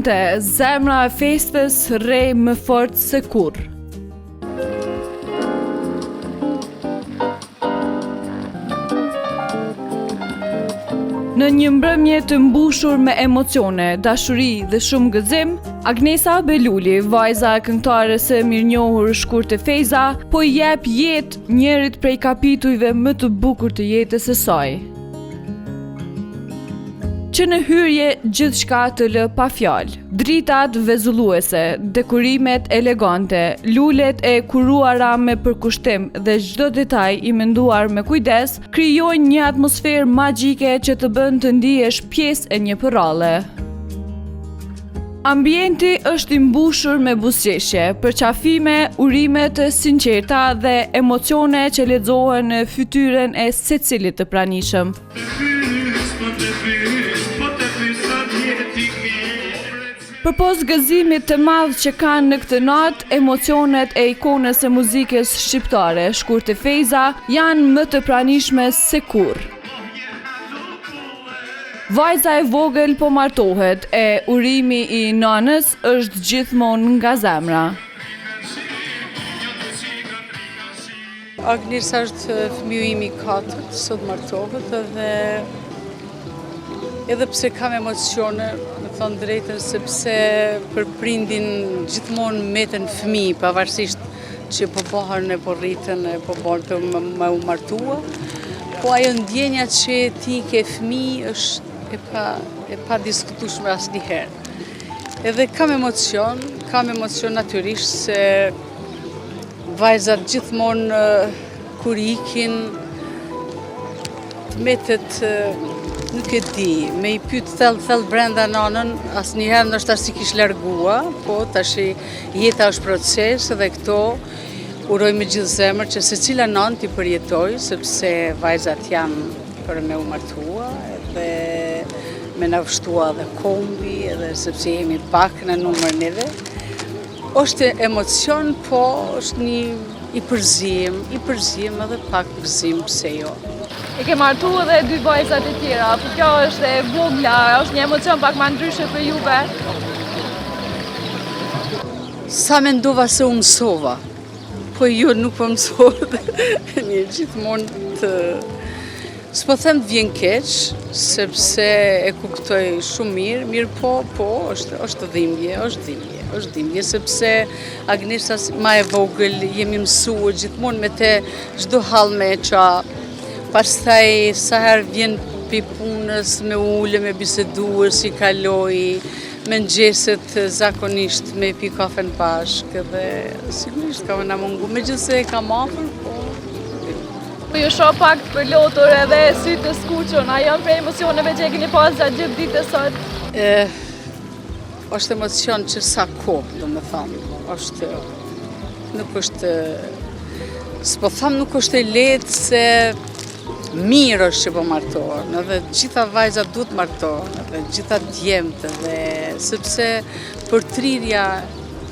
Sonte, zemra e festës rreh më fort se kurrë. Në një mbrëmje të mbushur me emocione, dashuri dhe shumë gëzim, Agnesa Beluli, vajza e këngëtares së mirënjohur Shkurte Fejza, po i jep jetë njërit prej kapitujve më të bukur të jetës së saj. Që në hyrje gjithçka të lë pa fjalë. Dritat vezulluese, dekorimet elegante, lulet e kuruara me përkushtim dhe çdo detaj i menduar me kujdes, krijojnë një atmosferë magjike që të bën të ndihesh pjesë e një përralle. Ambienti është i mbushur me buzëqeshje, përqafime, urime të sinqerta dhe emocione që lexohen në fytyrën e secilit të pranishëm. Përpos gëzimit të madh që kanë në këtë natë, emocionet e ikonës së muzikës shqiptare, Shkurte Fejza, janë më të pranishme se kurrë. Vajza e vogël po martohet e urimi i nënës është gjithmonë nga zemra. Agnesa është fëmiu im i katërt, sot martohet edhe edhe pse kam emocione, me thonë drejtën, sepse për prindin gjithmonë meten fëmi, pavarësisht që po bëhen e po rriten e po bëhen të me u martua, po ajo ndjenja që ti ke fëmi është e pa, e padiskutueshme asnjëherë. Edhe kam emocion, kam emocion natyrisht se vajzat gjithmonë kur ikin të metet nuk e di, me i pyet thellë thellë brenda nanën, asnjëherë ndoshta s'i kish largua, po tashi jeta është proces dhe këto uroj me gjithë zemër që secila nanë t'i përjetojë, sepse vajzat janë për me u martua edhe me na shtua edhe kombi edhe sepse jemi pak në numër neve. Është emocion, po është një i përzim, i përzim edhe pak gëzim, pse jo. I ke martu edhe dy vajzat e tjera, po kjo është e vogla, është një emocion pak ma ndryshe për juve. Sa mendova se u mësova, po jo nuk po mësohet, një gjithmonë të... S'po them të vjen keq, sepse e kuptoj shumë mirë, mirëpo, po, është, është dhimbje, është dhimbje, është dhimbje, sepse Agnesa ma e vogël, jemi mësu gjithmonë me te çdo hall me e qa, pastaj sa herë vjen pi punës me ulë, me bisedu, si kaloi, mëngjeset zakonisht me pi kafen bashkë dhe sigurisht ka me na mungu, megjithëse e kam afër, po Po ju shoh pak të përlotur edhe sytë të skuqun, a janë prej emocioneve që e keni pas gjatë gjithë ditës sot? E, është emocion që sa kohë, domethanë, është, nuk është, s'po tham nuk është e lehtë se mirë është që po martohen, edhe gjitha vajzat duhet martohen, edhe gjitha djemtë, edhe sepse përtrirja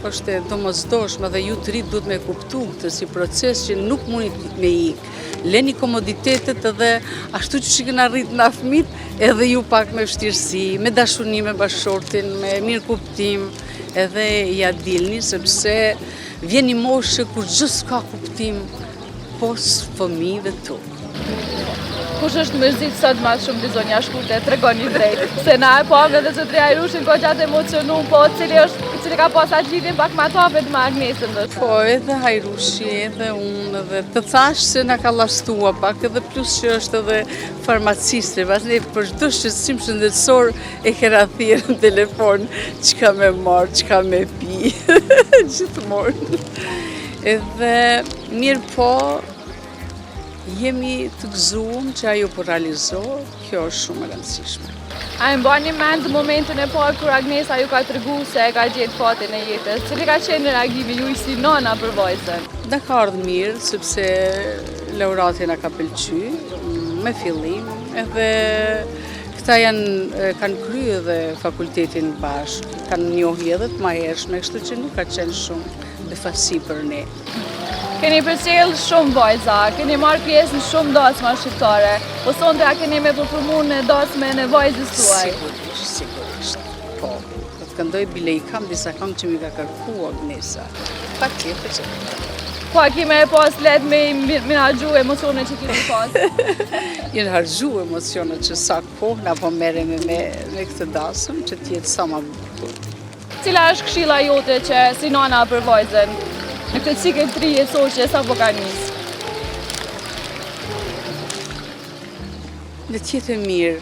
është e domosdoshme dhe ju të rinjtë duhet me kuptu këtë si proces që nuk mundit me ik. Leni komoditetet edhe ashtu që që kena rritë na fmit, edhe ju pak me vështirësi, me dashuni me bashkëshortin, me mirëkuptim, edhe ja dilni, sepse vjen një moshë kur gjë s'ka kuptim pos fëmijëve tu. Kush është mërzit sot ma shumë ti zonja Shkurte, tregoni drejt. Se na e pamë edhe zotri Hajrushin goxha të emocionum, po cili është, cili ka pas atë lidhjen pak ma të afërt me Agnesën ndoshta. Po, edhe Hajrushi, edhe unë, edhe të thash se na ka llastua pak, edhe plus që është edhe farmaciste, pas ne për çdo shqetësim shëndetësor e kena thirrë në telefon, çka me marrë, çka me pi, gjithmonë. Edhe mirëpo, Jemi të gëzuar që ajo po realizohet, kjo është shumë e rëndësishme. A e mbani mend momentin e parë kur Agnesa ju ka tregu se e ka gjetë fatin e jetës? Cili ka qenë reagimi juaj si nana për vajzën? Na ka ardhë mirë, sepse Laurati na ka pëlqy, me fillim, edhe këta janë, kanë kry edhe fakultetin bashkë, kanë njohje edhe të mahershme, kështu që nuk ka qenë shumë befasi për ne. Keni përcjell shumë vajza, keni marrë pjesë në shumë dasma shqiptare, po sonte a keni me performu në dasmën e vajzës tuaj? Sigurisht, sigurisht, po. këndoj, bile i kam disa këngë që m'i ka kërku Agnesa. Patjetër që këndoj. Po, a ki me e pas lehtë me menaxhu emocionet që ki me pas? Janë harxhu emocionet që sa kohë na po merremi me, me këtë dasëm, që t'jetë sa ma bukur. Cila është këshilla jote që si nana për vajzën në këtë cikël të ri jetësor që sapo ka nisë? Le të jetë e mirë,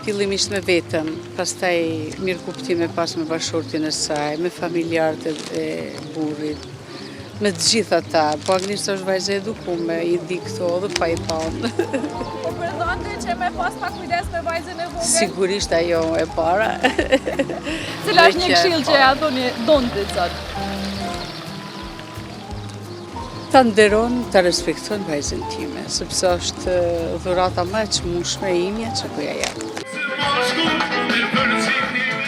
fillimisht me veten, pastaj mirëkuptim me pas me bashkëshortin e saj, me familjarët e burrit, me të gjithë ata. Po Agnesa është vajzë e edukume, i di këto edhe pa i thonë. Po për dhëndrin që me pas pak kujdes me vajzën e vogël? Sigurisht ajo e para. Cila është një këshillë që ia thoni dhëndrit sot? Ta nderon, ta respekton vajzën time, sepse është dhurata më e çmueshme e imja që po ja jap.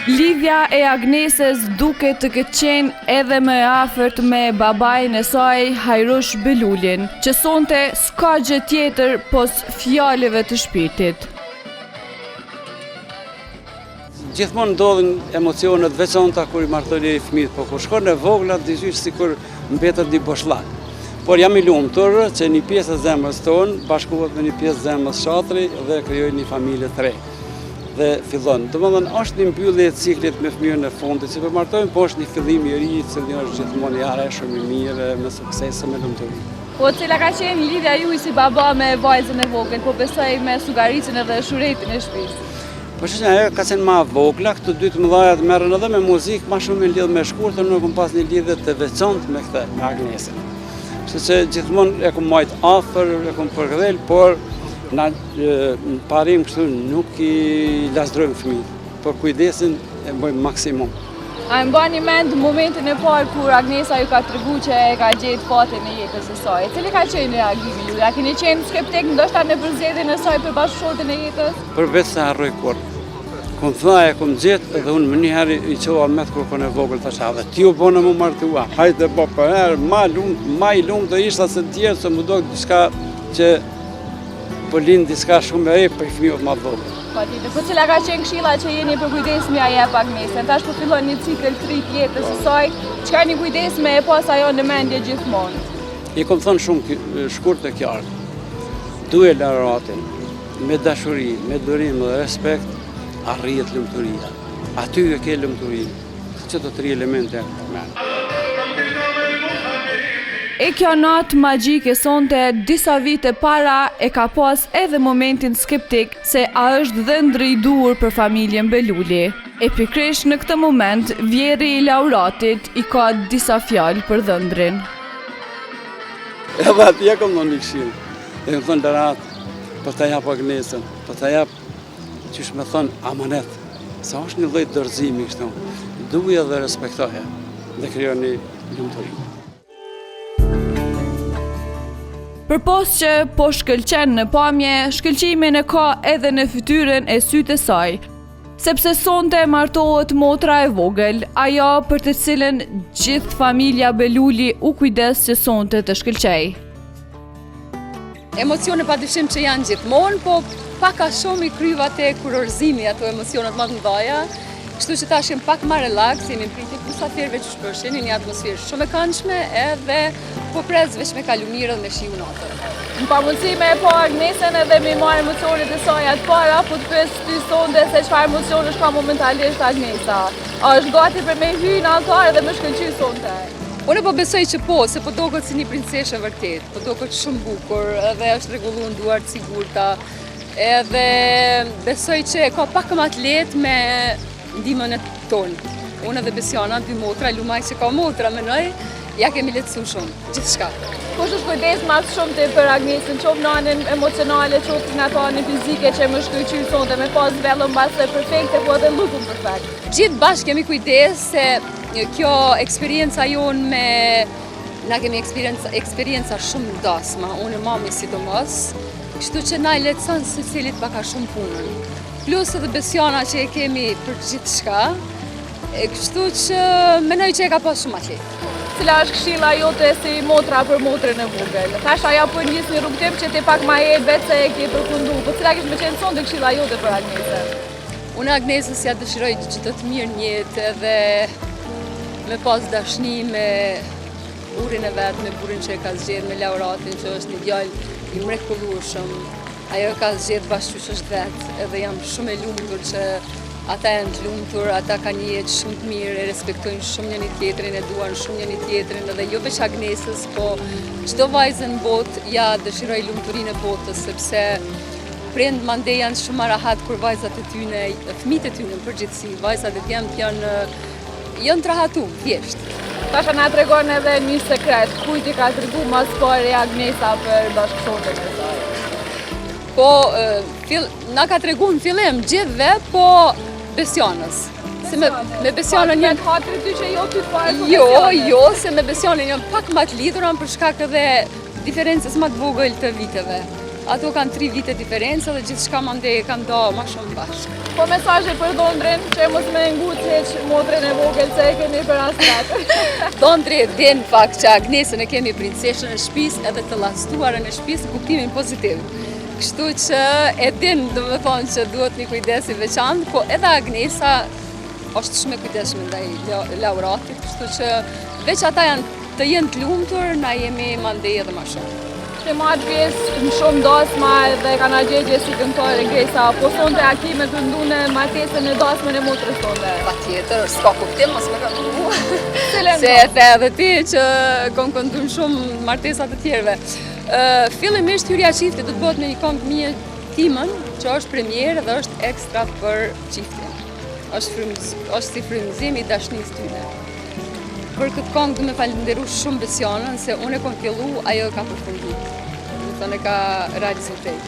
Lidhja e Agnesës duket të ketë qenë edhe më e afërt me babain e saj, Hajrush Belulin, që sonte s'ka gjë tjetër pos fjalëve të shpirtit. Gjithmonë ndodhin emocione të veçanta kur i marton njeri fëmijët, po kur shkon e vogla diqysh sikur mbetet një boshllak. Por jam i lumtur që një pjesë e zemrës tonë bashkohet me një pjesë zemrës Shatri dhe krijojnë një familje të re. Dhe fillon. Domethënë është një mbyllje e ciklit me fëmijën e fundit që po martojmë, po është një fillim i ri, i cili është gjithmonë i hareshëm, i mirë, me sukses e me lumturi. Po cila ka qenë lidhja juaj si baba me vajzën e vogël, po besoj me sugaricën edhe shuretin e shtëpisë? Po që ajo ka qenë ma vogla, këto dy të mëdhajat merren edhe me muzikë, ma shumë me lidhë me shkurtën, unë kom pas një lidhje të veçantë me këtë, me Agnesën. Kështu që gjithmonë e kom majtë afër, e kom përkëdhel, por na në parim kështu nuk i lazdrojmë fëmijët, por kujdesin e bëjmë maksimum. A e mbani mend momentin e parë kur Agnesa ju ka tregu që e ka gjetë fatin e jetës së saj? Cili ka qenë reagimi juaj? A keni qenë skeptik ndoshta në përzgjedhjen e saj për bashkëshortin e jetës? Për vetë s'e harroj kurrë. Kur më tha e kom gjetë dhe unë menjëherë i çova mendt kur kon e vogël thashë edhe ti u bone m'u martua. Hajde po për herë, ma, lum, ma i lumtë isha se të tjerë se m'u dok diçka që Po lind diçka shumë e re për fëmijët më të vogël. Patjetër. Po cila ka qenë këshilla që jeni përkujdes me ia jep Agnesën? Tash po fillon një cikël të ri të jetës së saj. Çka jeni kujdes me e pas ajo në mendje gjithmonë? I kom thënë shumë shkurt e qartë. Duje Lauratin, me dashuri, me durim dhe respekt, arrihet lumturia. Aty e ke lumturinë. Qëto tri elemente janë përmend. E kjo natë magjike sonte disa vite para e ka pas edhe momentin skeptik se a është dhëndri i duhur për familjen Beluli. E pikërisht në këtë moment vjehrri i Lauratit i ka disa fjalë për dhëndrin. Edhe atij ia kom dhënë një këshillë. E kom thënë Laurat, po ta jap Agnesën, po ta jap qysh me thënë, amanet, se është një lloj dorëzimi kështu, duje dhe respektoje dhe krijoni lumturi. Përpos që po shkëlqen në pamje, shkëlqimin e ka edhe në fytyrën e sytë e saj, sepse sonte martohet motra e vogël, ajo për të cilën gjithë familja Beluli u kujdes që sonte të shkëlqejë. Emocione pa dyshim që janë gjithmonë, po pak a shumë i kryva te kurorëzimi ato emocionet më të mëdhaja, kështu që tash jem pak ma relax, jemi në pritje të mysafirëve që po shihni një atmosferë shumë e këndshme edhe po pres veç me kalu mirë edhe me shiju natën. Në pamundësi me e pa Agnesën edhe me i marrë emocionet e saj atë para, po të pyes ty sonte se çfarë emocionesh ka momentalisht Agnesa. A është gati për me hy në altar edhe me shkëlqy sonte? Unë po besoj që po, se po doket si një princeshë e vërtetë. Po doket shumë bukur edhe është rregullu në duar të sigurta. Edhe besoj që e ka pak më të lehtë me ndihmën e tonë. Unë edhe Besiana, dy motra, lum ai që ka motra, menoj, ja kemi lehtësu shumë, gjithçka. Kush është kujdes ma së shumti për Agnesën, qoftë në anën emocionale, qoftë në ato anën fizike që me shkëlqy sonte, me pas vellon mbase perfekte, po edhe look-un perfekt. Gjithë bashkë kemi kujdes se kjo eksperienca jonë me Na kemi eksperienca, eksperienca shumë dasma, unë e mami sidomos, kështu që na e lehtëson secilit pak a shumë punën. Plus edhe Besiana që e kemi për gjithçka, e kështu që menoj që e ka pas shumë ma lehtë. Cila është këshilla jote si motra për motrën e vogël? Tash ajo po nis një rrugëtim që ti pak ma e vetë se e ke përfundu, po cila kish me qenë sonte këshilla jote për Agnesën? Unë Agnesës ja dëshiroj çdo të mirë në jetë edhe me pas dashni me burrin e vet, me burrin që e ka zgjedh, me Lauratin që është një djalë i mrekullueshëm. Ajo e ka zgjedh bash qysh është vet, edhe jam shumë e lumtur që ata janë të lumtur, ata kanë një jetë shumë të mirë, e respektojnë shumë njëni tjetrin, e duan shumë njëni tjetrin, edhe jo veç Agnesës, po çdo vajze në botë ja dëshiroj lumturinë e botës, sepse Prindt mandej janë shumë ma rahat kur vajzat e tyne, fëmijët e tyne në përgjithësi, vajzat e djemtë janë janë të rahatum, thjesht. Tash a na tregon edhe një sekret, kujt i ka tregu ma s'pari Agnesa për bashkëshortin e saj? Po, fill, na ka tregu në fillim gjithve, po Besianës. Se me, me Besianën janë... Po, hatri ty që jo ty të parë, po Jo, jo, se me Besianën janë pak ma të lidhura për shkak edhe diferencës ma të vogël të viteve. Ato kanë 3 vite diferencë dhe gjithçka mandej e kanë da ma shumë bashkë. Po mesazhe për dhondrin, që mos me nguc hiç motrën e vogël se e kemi për asret. Dhondri e din fakt që Agnesën e kemi princeshën e shpisë edhe të llastuarën e shpisë në kuptimin pozitiv. Kështu që e din, domethonë që duhet një kujdes i veçantë, po edhe Agnesa është shumë e kujdesshme ndaj Lauratit, kështu që veç ata janë Të jenë të lumtur, na jemi mandej edhe ma shumë. Ke marrë pjesë në shumë dasma dhe kanë gjegjë si këngëtare Gresa, po sonte a ki me këndu në martesën e dasmën e motrës tonde? Patjetër, s'ka kuptim mos me këndu. Se e the edhe ti që kom këndu në shumë martesa të tjerëve. Fillimisht hyrja e çiftit do të bëhet me një kongë mije timën, që është premierë dhe është ekstra për çiftin. Është, frymëz, është si frymëzim i dashnisë tyne. Për këtë kongë du me falënderu shumë Besianën, se unë e kom fillu, ajo e ka përfundu. Domethonë e ka realizu krejt.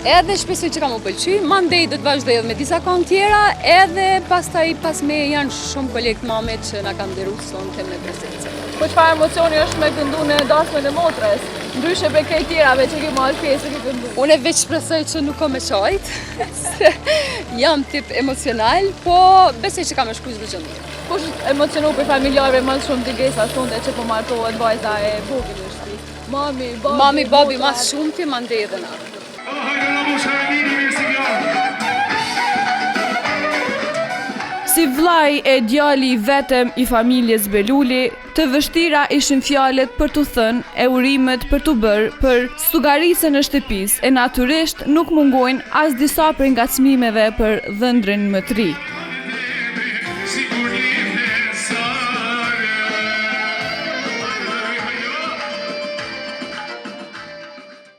Edhe shpresoj që ka m'u pëlqy, mandej do të vazhdoj edhe me disa kongë tjera, edhe pastaj pas meje janë shumë kolegë të mamit që na kanë nderu sonte me prezencën. Po çfarë emocioni është me këndu në dasmën e motrës? Ndryshe prej krejt tjerave që ke marrë pjesë e ke këndu. Unë veç shpresoj që nuk kom me qajt, se jam tip emocional, po besoj që ka me shku çdo gjë mirë. Kush është emocionu prej familjarëve më shumë ti Gresa sonte që po martohet vajza e vogël e shtëpisë? Mami, babi, Mami, babi ma shumti, mandej edhe na. Si vllai e djali i vetëm i familjes Beluli, të vështira ishin fjalët për t'u thënë e urimet për t'u bërë për stugaricën e shtëpisë e natyrisht nuk mungojnë as disa prej ngacmimeve për dhëndrin më të ri.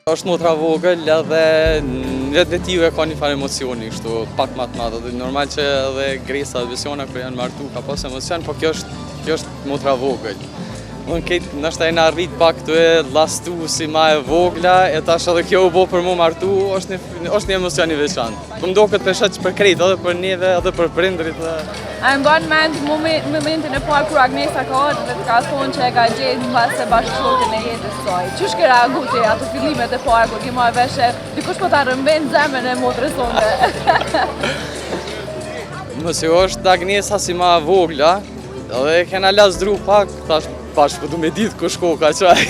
Është motra vogël edhe në vetvetiu e ka një farë emocioni kështu pak ma të madh dhe normal që edhe Gresa dhe Besiona kur janë martu ka pas emocion, po kjo është kjo është motra vogël. Unë krejt ndoshta jena rrit pak tu e llastu si ma e vogla, e tash edhe kjo u bo për mu martu, është një, është një emocion i veçantë. Po më doket për shoq për krejt, edhe për neve, edhe për prindrit. Dhe... A e mban mend momentin e parë kur Agnesa ka ardhur dhe të ka thonë që e ka gjetë mbase bashkëshortin e jetës saj? Qysh ke reagu ti ato fillimet e para kur ke marrë vesh se dikush po ta rrëmben zemrën e motrës tënde? Mëse është Agnesa si ma e vogla, Edhe e kena lazdru pak, tash bash po du me ditë kush koka qaj.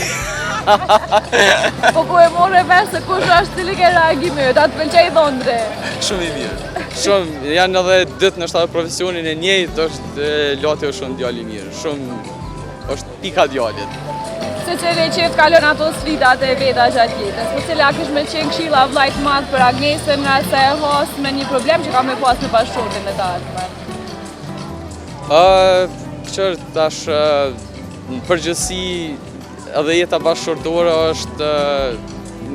Po kur e more vesh se kush është cili ke reagimi, a të pëlqej dhondri? Shumë i mirë. Shumë, janë edhe dytë ndoshta edhe profesionin e njëjtë, është Lati është shumë djalë i mirë, shumë është pika djalit. Secili çift kalon ato sfidat e veta gjatë jetës, po cila kish me qenë këshilla vllait të madh për Agnesën nëse e has me një problem që ka me pas me bashkëshortin në të ardhmen? Këqyr tash në përgjithësi edhe jeta bashkëshortore është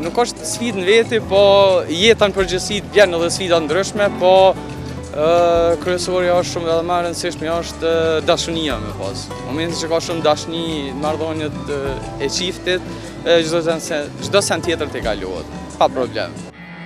nuk është sfidë në veti, po jeta në përgjithësi të vjen edhe sfida ndryshme, po kryesorja është shumë edhe ma e rëndësishme është dashunia me pas. Momentin që ka shumë dashni në marrëdhëniet e çiftit, çdo sen, çdo sen tjetër tejkalohet, pa problem.